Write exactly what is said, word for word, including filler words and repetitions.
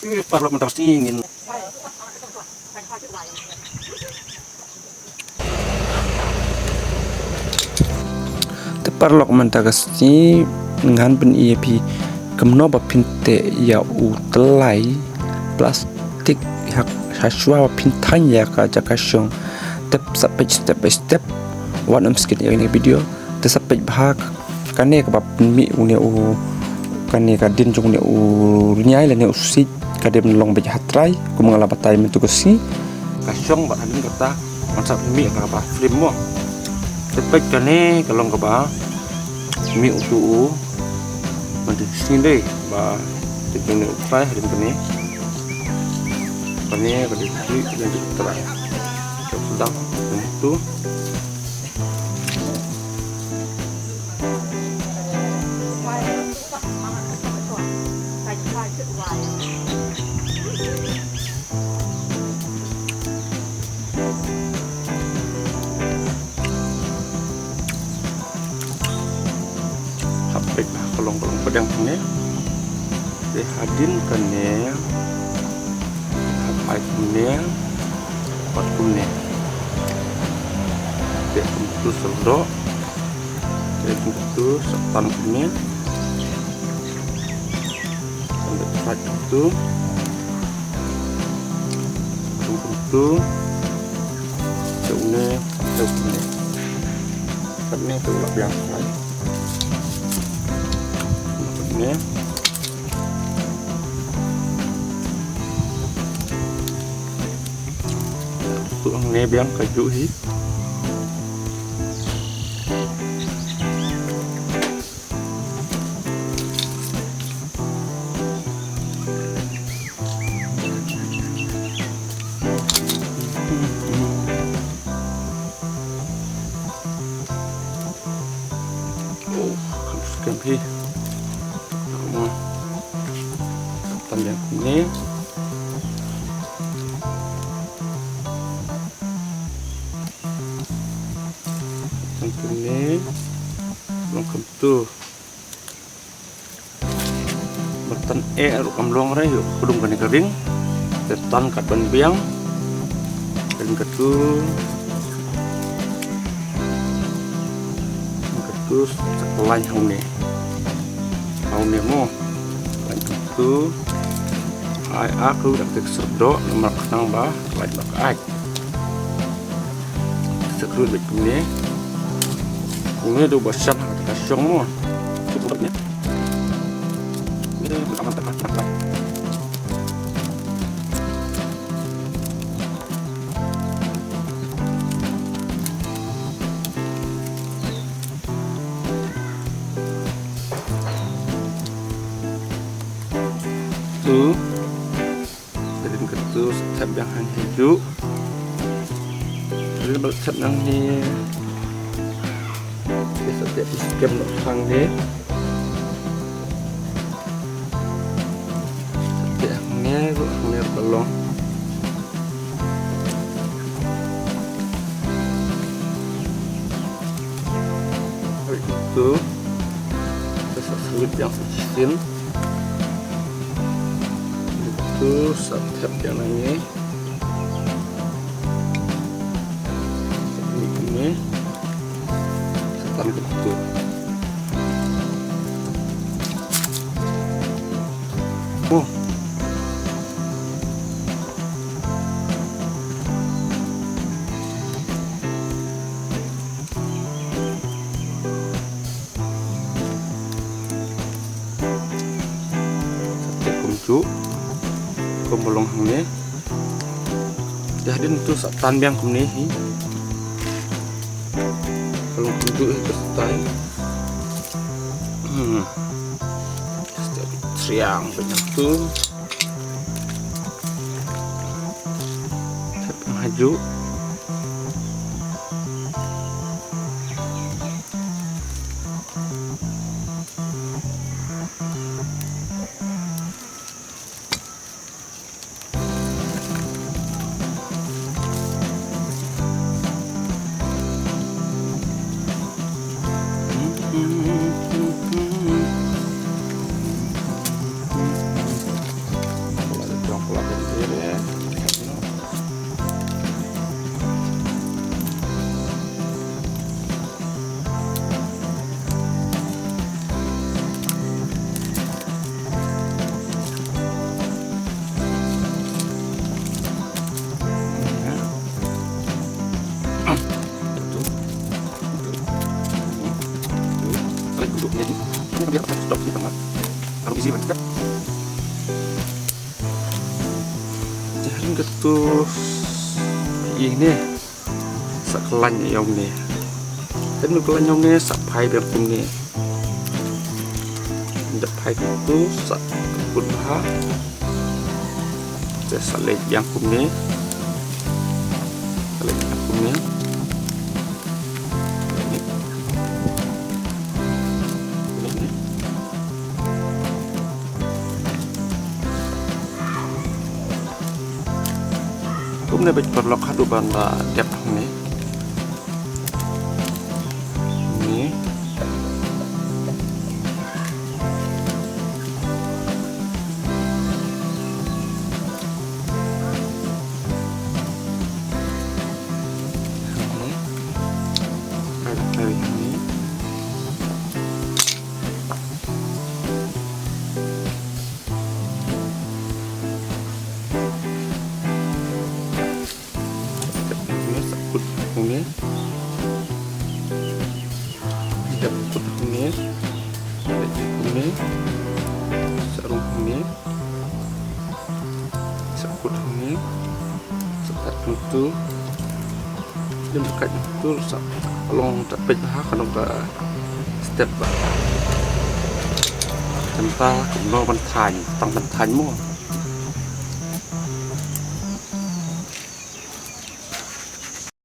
Te paralok, mynta ka sngi ngan pyni ïa phi kumno ba phin teh ïa u tlai plastik ha, ha shuwa ba phin thaiñ ïa ka jaka shong. Te sa peit step by step. Wat nym skip ïa kane ka video. Te sa peit bha kane kaba pynmih une u, kane ka dien jong une u rynïai lane u siej. Ka dei ban long beit ha trai, kum nga la batai mynta ka sngi. Ka shong bad hadien kata ngan sa pynmih kaba frame mo. Te peit kane ka long kaba mih utu u. Mynta ka sngi dei ba te jong ne u trai hadien kane. Kane ka dei pynmih hadien u trai. Ka sdang utu. Hap peit ba ka long, ka long pdeng kumne. Te hadien kane hap ai kumne. Pat kumne. Te kumtu serdok. Te kumtu sa tan kumne. Sampai sait tu. Tu, tu. Tu ne, tu ne. Kat ne tu lah biang sait. Kat ne. Tu ang ne biang ka ju hi. Oh, kan skam hi. Tang ïa kine. Tang kine. Long kumtu. Ba tan eh ruh kam long re, ïoh kdung kane ka ring. Te tan kat ban biang. Ring katu. Ring katu sa lain hangne. Hangne mo. Lain katu. Ai ak ruh dak te serdok namar khnang ba lain ba ka ai. Sa khrut beit kumne. Kumne to ba shan ha ka shong mo. Tu. Hadien katu sa thep biang hangne hajuh. Hadien ba la thep nangne. Te sa thep skhem noh hangne. Sa thep hangne ruh, hangne ruh ba long. Hadien katu sa sa slip biang sa shisien. Tu sa thep biang nangne. Sa ni kumne. Sa tan kumtu. Oh. Sa thep kumjuh. Kum ba long hangne. Te hadien tu sa tan biang kumne hi. Ba long kumjuh hi ka style. Hmm. Sa thep triang kumjuh tu. Thep hajuh. Katu ine sa khlaiñ ïa une. Te une khlaiñ ïa une sa phai biang kumne. Dep phai katu sa kut bha. Te sa leit biang kumne. Sa leit biang kumne. Kumne bad paralok haduh ban da dep hangne. Ni. Ni. Dep hangne, sa kut hangne. Dep kut hangne. Dep kut hangne. Sa rung hangne. Sa kut hangne. Sa kat kut tu. Dep kat kut tu sa long ta peit bha, ka long ka step bha. Kata kumno ban thaiñ, tang ban thaiñ mo.